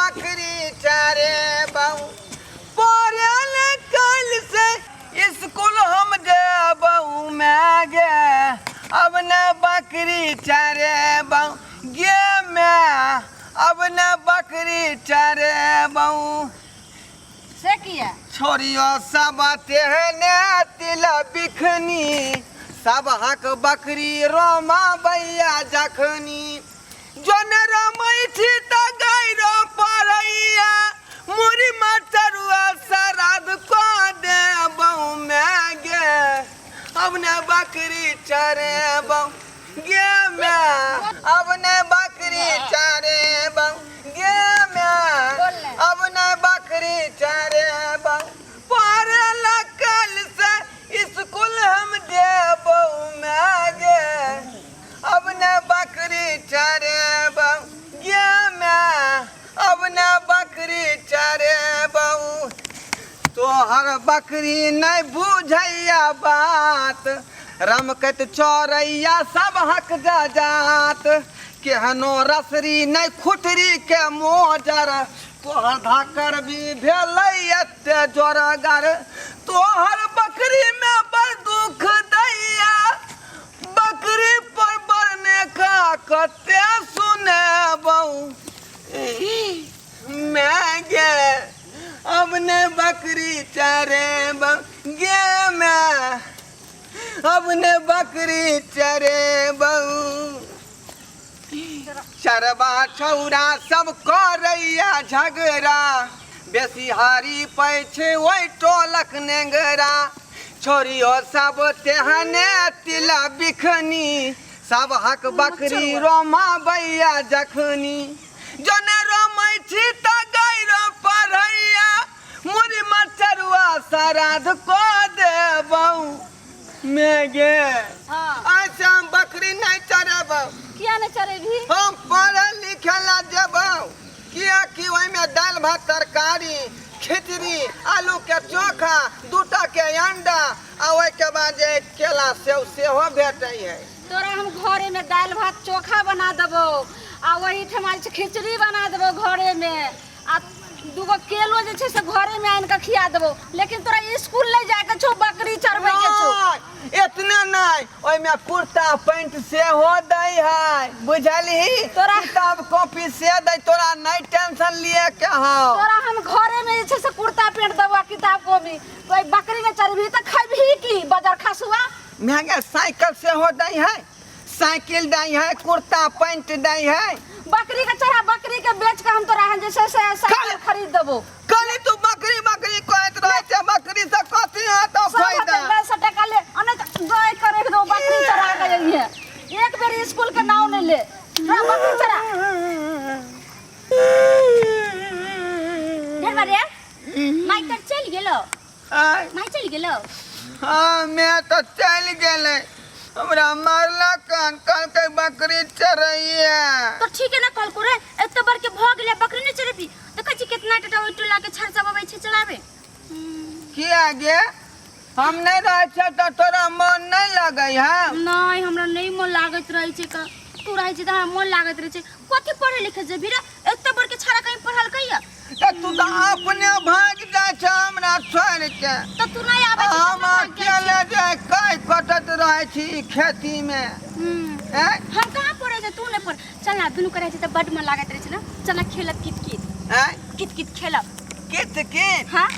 बकरी चरेबौ। पढ़ल कल से स्कूल हम देबौ मैं गे, अब ने बकरी चरेबौ गे मैं, अब ने बकरी चरेबौ। से किया? छोड़ियो सब तेहने तिल बिखनी, सबहक बकरी रोमा बैया जखनी। जन रमै छी त गैर पड़ैया, मुड़ी मचरुआ श्राद्ध कऽ देबौ मैं गे, अब ने बकरी चरेबौ गे मैं, अब ने बकरी चरेबौ गे मैं, अब ने बकरी चरेबौ। पढ़ल कल से स्कूल हम देबौ मैं गे, अब ने बकरी चरेबौ गे मैं, अब ने बकरी चरेबौ। तोहर बकरी नहि बुझैया बात, रमकैत चरैया सबहक जजात। केहनो रसरी नहि खुटरी के मोजर, तोहर धाकर भी भेलै एते जोरगर। तोहर बकरी में बड़ दुख दैया, बकरी पर बड़ खा कते सुनेबौ मैं गे, अब ने बकरी चरेबौ गे मैं, अब ने बकरी चरेबौ। चरबा छौरा सब करैया झगड़ा, बेसी हारी पै छै ओहि टोलक नेंगरा। छोरियो सब तेहने तिला बिखनी, सबहक बकरी रोमा बैया जखनी। जने रमै छी त गैर पढ़ैया, मुड़ी मचरुआ श्राद्ध कऽ देबौ मैं गे। हाँ। आज से हम बकरी नहीं चरेबौ। किया नहीं चरेबी? हम पढ़े लिखे ला जेबौ, किया कि ओहिमे दालि भात तरकारी खिचड़ी आलू के चोखा दूटा के अंडा आ ओहिके बाद जे केला सेव सेहो भेटै है। तोरा हम घरे में दालि भात चोखा बना देबो, आ ओहिठमा जे छै खिचड़ी बना देबो घरे में, आ दूगो केलो जे छै से घरे में आनि के खिया देबो, लेकिन तोरा स्कूल नहीं जाए के छौ, बकरी चरबै के छौ। नहि, एतने नहि, ओहिमे कुर्ता पैंट सेहो दै है, बुझलही? किताब कॉपी से दै, तोरा नहि टेंशन लिए के हौ। तोरा हम घरे में जे छै से कुर्ता पैंट देबो आ किताब कॉपी। तो बकरी ने चरबही तऽ खैबही की बजर खसुआ? महंगा साइकिल सेहो दै है, साइकिल दै है, कुर्ता पैंट दै है। बकरी के चढ़ा, बकरी के बेच के हम तोरा जे छै से साइकिल खरीद देबो। कहली तू बकरी बकरी कहैत रहै छै, बकरी से कथी होतौ सब फायदा? हते 10 टका ले, आ नहि तऽ गाय के राखि देबो, बकरी चढ़ा के अइहे। एक बेर स्कूल के नाम नहि ले, तोरा बकरी चढ़ा। ढेर बारे माई तर चलि गेलो? आय। माई चलि गेलो? हाँ, मैं तो चलि गेलै, हमरा मारलक हन, कहलकै बकरी चरैया। तो ठीक है ना कहलको रे, एते बड़ के भ गेलै बकरी नहीं चरेबी? देखै छी कितना टटा ओइ टोला के छड़ सब अबै छै चलाबे। किया गे, हम नहीं रहै छियै तऽ तोरा मन नहीं लगै है? नहीं, हमरा नहीं मन लागैत रहै छै का। तू रहै छै तऽ हमरा मन लागैत रहै छै। कथी पढ़े लिखे जेबही रे, एते बड़ के छाड़ा कहीं पढ़लकै या? तऽ तू तऽ अपने भागि जाइ छै हमरा छोड़ि के। तऽ तू नहीं आबै छै? हम अकेले जे कै कटैत रहै छी खेती मे। आँय? हम कहाँ पढ़ै छै, तू नहीं पढ़। चल ना, दुनू करै छै तऽ बड मन लागैत रहै छै ना। चल ना खेलब कित कित। आँय? कित कित खेलब। कित कित? हाँ।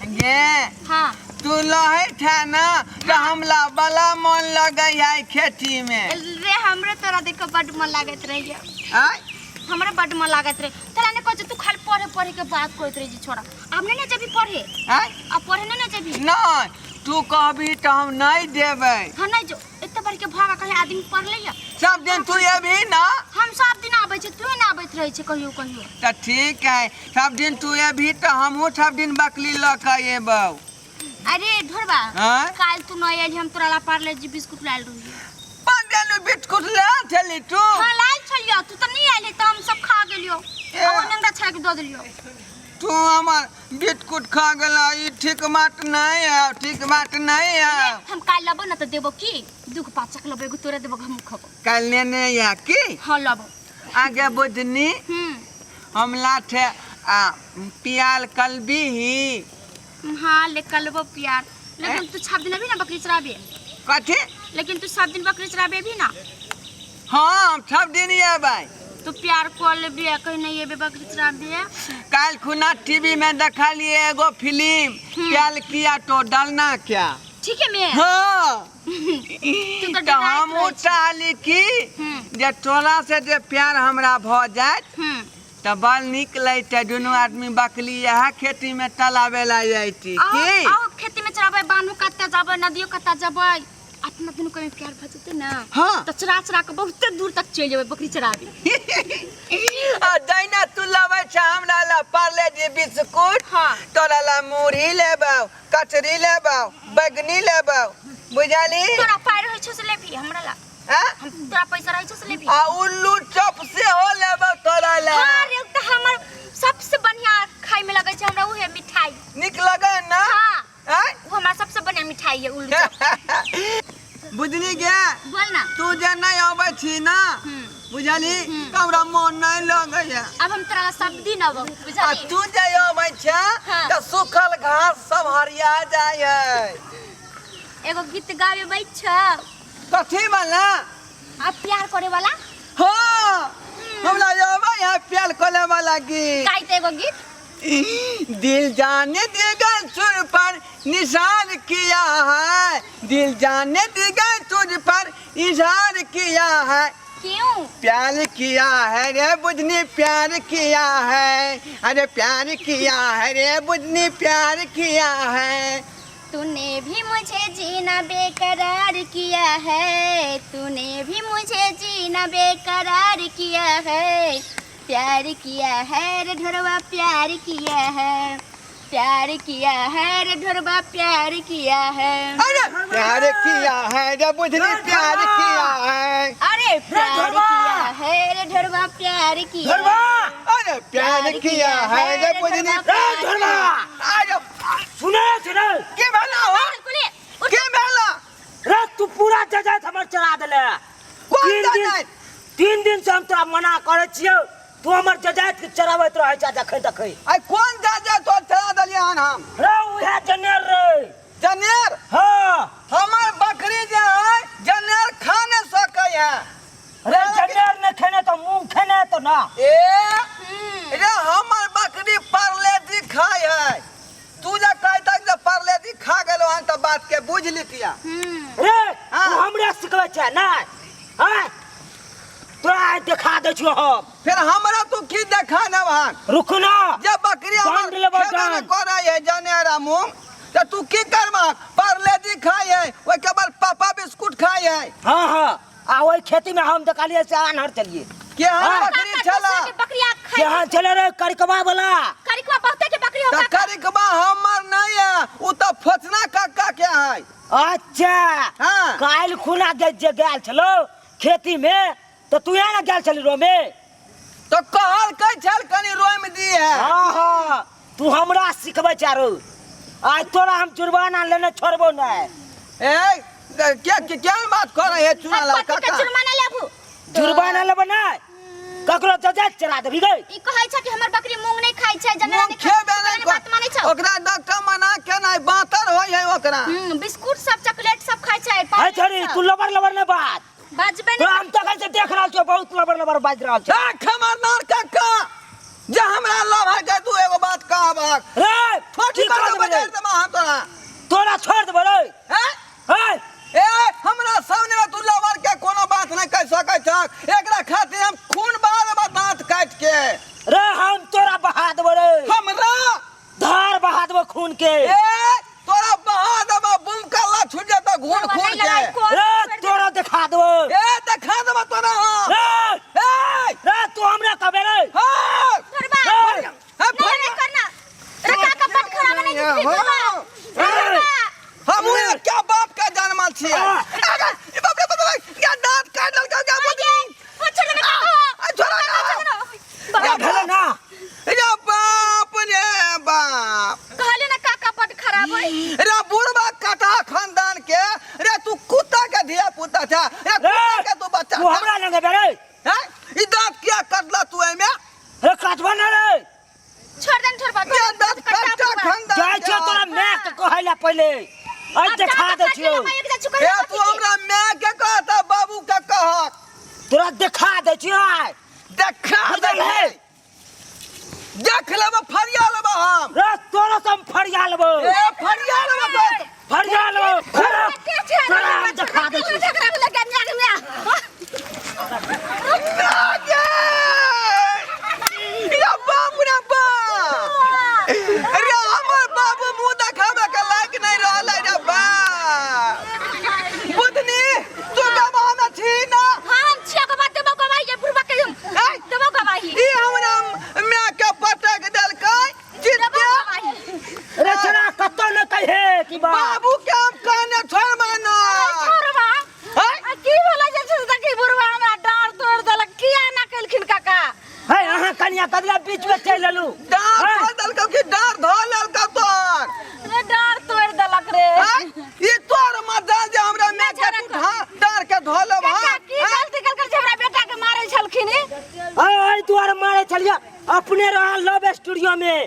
गे। हाँ। तू लहै छे ना तऽ हमरा बला मन लगै है खेती मे। रे हमरो तोरा देख के बड मन लागैत रहैया। आँय? हमरा बड मन लागैत रहे। तोरा ने कहै छै, तू खाली पढ़े पढ़े के बात कहैत रहे जे छोड़ा आब नहीं ना जेबी पढ़े। आँय? आब पढ़े नहीं ना जेबी? नहीं, तू कहबी तऽ हम नहीं जेबै। हाँ नहीं जो, एते बड़ के भागा कहीं आदमी पढ़ लैया। सब दिन तू एबही ना? हम सब दिन आबै छी, तू ना आबैत रहै छै कहियो कहियो। तऽ ठीक है, सब दिन तू एबही तऽ हमहूँ सब दिन बकली लऽ कऽ एबौ। अरे ढोरबा, आँय? काल तू नहीं आइली, हम तोरा ला पार्ले जी बिस्कुट लायल रहियो। पंडेलू बिस्कुट ले छली तू? हाँ लायल छलियो, तू तऽ नहीं आइली तऽ हम सब खा गेलियो। ए। आ नेंगरा छाड़ के दऽ देलियो। तू हमर बिस्कुट खा गेला, ई ठीक बात नहीं है, ठीक बात नहीं है। हम काल लेबो ना तऽ देबो की, दूगो पाँच लेबो, एगो तोरा देबो, हम खबो। काल लेने या की? हाँ लेबो। आगे बुझनी। हम लाठे आ पियाल कलबी ही। हाँ ले कलबो प्यार, लेकिन तू सब दिन अभी ना बकरी चराबे। कथी? लेकिन तू सब दिन बकरी चराबे भी ना। हाँ हम सब दिन अबै। तू प्यार कर लेबी, कहीं नहीं एबे बकरी चराबे। काल्हि खुना टीवी में देखलिए एगो फिल्म, प्याल किया तो डलना क्या। ठीक है मैं। हाँ तू तो तऽ डराइत हम रहै छी। चाहली कि जे तोरा से जे प्यार हमरा भऽ जायत तऽ बड़ नीक लगतै, दुनू आदमी बकली इएह खेती में चलावे ला जैती। की आओ खेती में चराबै, बान्हू कत्ता जाबै, नदियो कत्ता जाबै, अपना दुनू कहीं प्यार भऽ जेतै ना। हाँ। तऽ चरा चरा के बहुते दूर तक चलि जेबै बकरी चराबे। आ जहिना तू लबै छ हमरा ला पार्ले जी बिस्कुट, हाँ। तोरा ला मुरही लेबौ, कचरी लेबौ, बैगनी लेबौ, बुझली? तोरा पाइ रहै छौ से लेबही हमरा ला। हाँ? हम तोरा पैसा रहै छौ से लेबही। आ उल्लू चॉप सेहो लेबौ तोरा ला। हाँ रे, तऽ हमर सबसे बढ़िया खाइ में लगै छै हमरा उहे मिठाई। नीक लगै ना? हाँ। आँय? वो हमरा सबसे बढ़िया मिठाई है उल्लू चॉप। बुझली गे? बोल ना। तू जे नहीं अबै छी ना, बुझली, तऽ हमरा मन नहीं लगैया। अब हम तोरा सब दिन अबौ, आ बुझली? तू जे अबै छै हाँ। तऽ सूखल घास सब हरिया जाइ है। एगो गीत गावे बैठ छ। कथी वाला? आ प्यार करे वाला। हाँ हमरा अबै है प्यार करे वाला गीत। गाइ त एगो गीत। दिल जाने देगा तुझ पर निशान किया है, दिल जाने देगा तुझ पर इजहार किया है। क्यों? प्यार किया है रे बुझनी, प्यार किया है, अरे प्यार किया है रे बुझनी, प्यार किया है। तूने भी मुझे जीना बेकरार किया है, तूने भी मुझे जीना बेकरार किया है, प्यार किया है रे ढोरवा, प्यार किया है, प्यार किया है रे ढोरवा, प्यार किया है। अरे प्यार किया है रे बुझनी, प्यार किया है। अरे प्यार किया है रे ढोरवा, प्यार किया है। अरे प्यार किया है रे बुझनी, ढोरवा। अरे सुने सुने के भेला हो? के भेला रे? तू पूरा जजात हमर चरा देले। कोन तीन दिन जजात? 3 दिन से हम तोरा मना करै छियौ, तू हमर जजात के चराबैत रहै छ जखै तखै। आइ कोन जजात तोर चरा देलियै हन हम? रे उहे जनेर रे। जनेर? हाँ। हमर बकरी जे है जनेर खा नहि सकै है। रे जनेर नहि खेने तऽ मूँग खेने तो ना। ए रे हमर बकरी परलेजी खाय है, तू जे कहै तक जे परलेजी खा गेलो हन तऽ बात के बुझ लितिया। रे हाँ। तू हमरे सिखबै छै नहि? हाँ तोरा आइ देखा दै छियौ हम। फिर हमरा तू की देखा देब हन? रुक ना। जे बकरी हमर दंड लेबौ, खेबे नहि दंड। करै है जनेर आ मूँग, तऽ तू की करबह? परलेजी खाय है, ओहिके बाद पापा बिस्कुट खाय है। हाँ हाँ, आ ओहि खेती में हम देखलियै से आन्हर चलिए। केहन हाँ। बकरी छला? बकरिया खाइ। केहन छलै रे करिकबा वाला? करिकबा बहुते के बकरी हो। तऽ करिकबा हमर नहीं है, उ तऽ फोचना काका के है। अच्छा। हाँ। काल्हि खुना जे गेल छलो खेती में तऽ तू यहाँ ने गेल छली रोमे? तऽ कहल कै छल कनि रोमि दी है। हाँ हाँ, तू हमरा सिखबै चारू, आइ तोरा हम जुर्माना लेने छोड़बो नहि। ए के के केहन बात करै है चुना लाल कथी के काका? जुर्माना लेबू? जुर्माना लेबो नहि, ककरो जजात चरा देबी गई। ई कहै छै कि हमर बकरी मूंग नहीं खाइ छै, जनेर मूँग नहीं खाइ खेबे छै, नहि तोरा बात मानै छौ? ओकरा डॉक्टर मना केनाइ बातर होइ है ओकरा। बिस्कुट सब चॉकलेट सब खाइ छै। है पाउडर छोरी, सब। तू लबर लबर नहि बाज। बाजबे तोरा नहि। हम तखन से देख रहल छियौ, बहुत लबर लबर बाजि रहल छौ। ए खबरदार काका, जे हमरा लभर के तू एगो बात कहबक। रे छोटी की कर कऽ देबै रे? बजार देबा हम तोरा। तोरा छोड़ देबै रे। हैं? हैं? ए हमरा सामने में तू लवर के कोनो बात नहीं कह सकै छक, एकरा खातिर हम खून बहा देबा दांत काट के। रे हम तोरा बहा देबै रे। हमरा धार बहा देबै खून के। ए तोरा बहा देबा, बुम कल्ला छूट जेतौ घून तोरा खून नहीं लड़ाई के। कर, रे छोड़ दे। तोरा देखा देबै। ए देखा देबा तोरा हम। रे ए रे तू हमरा कहबे रे। हां धरबा। रे, हां, नहीं नहीं करना रे काका, बड खराब नहीं हाँ। धरबा। रे, हम उहे क्या बाप के जानमल छियै। हाँ। अरे, ई बाप रे बाप रे, क्या दांत काट लेलकै क्या बुझली? ओ छोड़ दे काका। आ छोड़ा ना। रे भेलै ना। रे बाप रे बाप। कहलियो ना काका बड खराब है। रे बुढ़बा कथा खानदान के रे, तू कुत्ता के धिया पुता छा रे, रे कुत्ता के तू बच्चा तू हमरा लगे बे रे। हैं? ई दांत किया कटला तू एमे? रे काटबा ना रे। छोड़ दे छोड़ ये दस कट्टा खानदान जाइ के छियौ तोरा my के कहै ला पहिले। आइ देखा दै छियौ। हे तू हमरा माय के कहता बाबू के कहक। तोरा देखा दै छियौ आइ। देखा दे बुझल है? देख लेब फरिया लेब हम। रे तोरा से हम फरिया लेबौ। ए फरिया लेब तोरा। फरिया लेबौ। तोरा हम देखा दै छियौ। ना गे! या बाबू रे बाप! रे हमर बाबू मुँह देखाबे के लायक नहीं रहलै रे बाप। बुधनी तू गवाह में छी ना? हम छिया के बात देबो गवाही ये बुढ़वा के हम ऐ, देबो गवाही। ई हमरा माय के पटक देलकै देबो जिते। गवाही। रे छोरा कतौ न कहे कि बाप। बाबू के हम कहने छोड़बै ना। छोड़बा ऐ, आ की भेलै जे छै से देखी बुढ़वा हमरा डाँड़ तोड़ि देलक, किया ना केलखिन काका? हे अहाँ कनिया कदला बीच में चलि एलू। डाँड़ हैं? तोड़ देलकौ कि डाँड़ धऽ लेलकौ तोहर? रे डाँड़ तोड़ि देलक रे। ऐ, ई तोर मजाल जे हमरा माय के तू डाँड़ के धऽ लेब। काका की गलती केलकै जे हमरा बेटा के मारै छलखिन ई? एहि दुआरे मारे छलियै, अपने रहा लव स्टूडियो में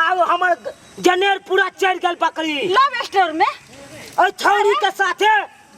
आब हमर जनेर पूरा चढ़ि गेल बकरी। लव स्टोर में एहि छौड़ी के साथे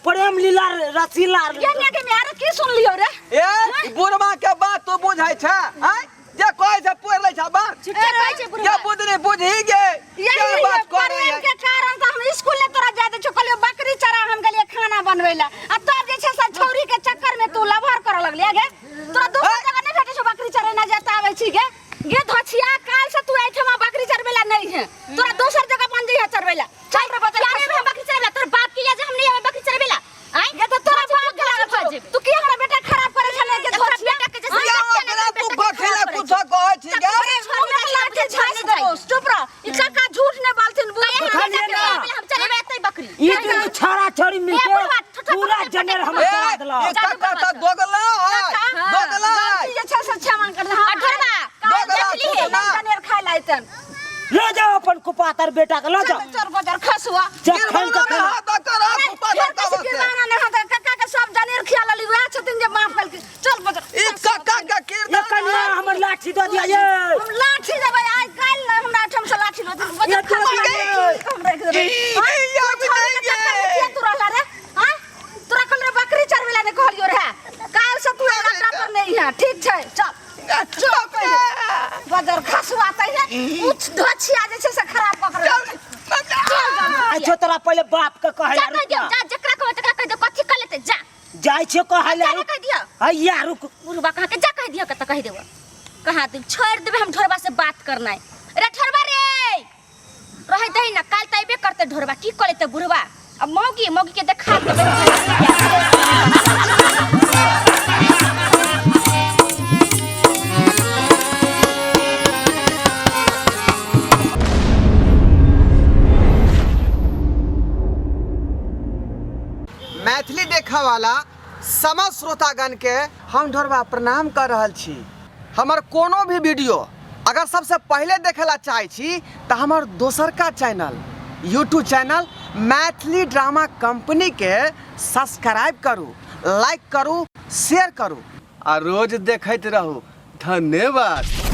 प्रेम लीला रसीला। ये ने के मारे की सुन लियो रे? ए बुढ़वा के बात तू बुझै छै? आँय जे कहै छै पढ़ लै छै बात। झूठे कहै छै बुढ़वा। के बुधनी बुझी गे यही के बात करे प्रेम के कारण से हम स्कूल ले तोरा जाय दै छौ, कहलियो बकरी चरा, हम गेलियै खाना बनबै ला, आ तब जे छै से छौरी के चक्कर में तू लभर करऽ लगलियै गे। तोरा दोसर जगह नहि भेटै छौ बकरी चरेना जाता आबै छी गे? गे धोछिया, काल से तू एहिठमा बकरी चरबै ला नहीं है, तोरा दोसर जगह बन जइहे चरबै ला। चल रे बचल। क्या रे हम बकरी चरेला? तोर बाप के या जे हम नहीं आवे बकरी चरेला? आय गे तो तोरा बाप के लागल छौ, तू की हमरा बेटा खराब करे छले गे धोछिया? बेटा के जैसे या ओकरा तू कथी ला कुछो कहै छी गे? अरे मुँह में लाठी झाड़ी देबो, चुप रह। ई काका झूठ नहीं बोलथिन बुढ़। देखलियै ना? हम चलेबे एतै बकरी। ई दुनू छौड़ा छौड़ी मिलके ए बुढ़वा, ठोठा पूरा पकड़, जनेर हमर ए चला देलक। ई कक्का तऽ दोगला है, दोगला है। गलती जे छै से क्षमा कर दे। आ ढोरबा, दोगला देखली हे। छौ ना। जनेर खाय लाइतन। लऽ जाओ अपन कुपातर बेटा के लऽ जाओ। चल बजर खसुआ। जखन गिरबाना में तखन हाथ दऽ कऽ राख कुपातर फेर कबस बेसी से। गिरबाना नहि होतै, काका के सब जनेर खिया लेली, वएह छथिन जे माफ केलखिन। चल बजर। ई कक्का के ये किरदार कनिया हमर लाठी दऽ दिया ये। हम लाठी देबै आइ काल्हि ने, हमरा एहिठाम से लाठी लऽ देबै। ये तोरा खसुआ दिया ये। हम राखि देबै। ई हाँ? ई आबि तू नहि छोड़ि के चक्कर में गे। किया तू रहला रे? हाँ? तोरा कहल रे बकरी चरबै ला नहि कहलियो रे। काल्हि से तू एहि अड्डा पर नहि है, ठीक छै? चल। चल पहिले। बजर खसुआ तहिने उच धोछिया जे छै से खराब कऽ के चल। अच्छा तोरा पहिले बाप के कहै जा ला कह रुक दियो, ना। जा जकरा कहबै तकरा कह दियो, कथी कर लेतै जा। जाइ छियो कहै ला जा रुक। कह दियो। हैया रुक। बुढ़वा कहाँ के जा कह दियो, कतऽ कह देबो। कहाँ तू छोड़ देबे हम ढोरबा से बात करनाइ। रे ढोरबा रे रहै दही ना, काल तऽ अयबे करतै ढोरबा, की कऽ लेतै बुढ़वा? अब मौगी मौगी के देखा देबै। मैथिली देखा वाला समस्त श्रोतागण के हम ढोरबा प्रणाम कर रहल छी। हमर कोनो भी वीडियो अगर सबसे पहले देखेला चाहै छी तऽ हमर दोसरका channel YouTube channel Maithili drama company के सब्सक्राइब करू, लाइक करू, शेयर करू आ रोज देखैत रहू। धन्यवाद।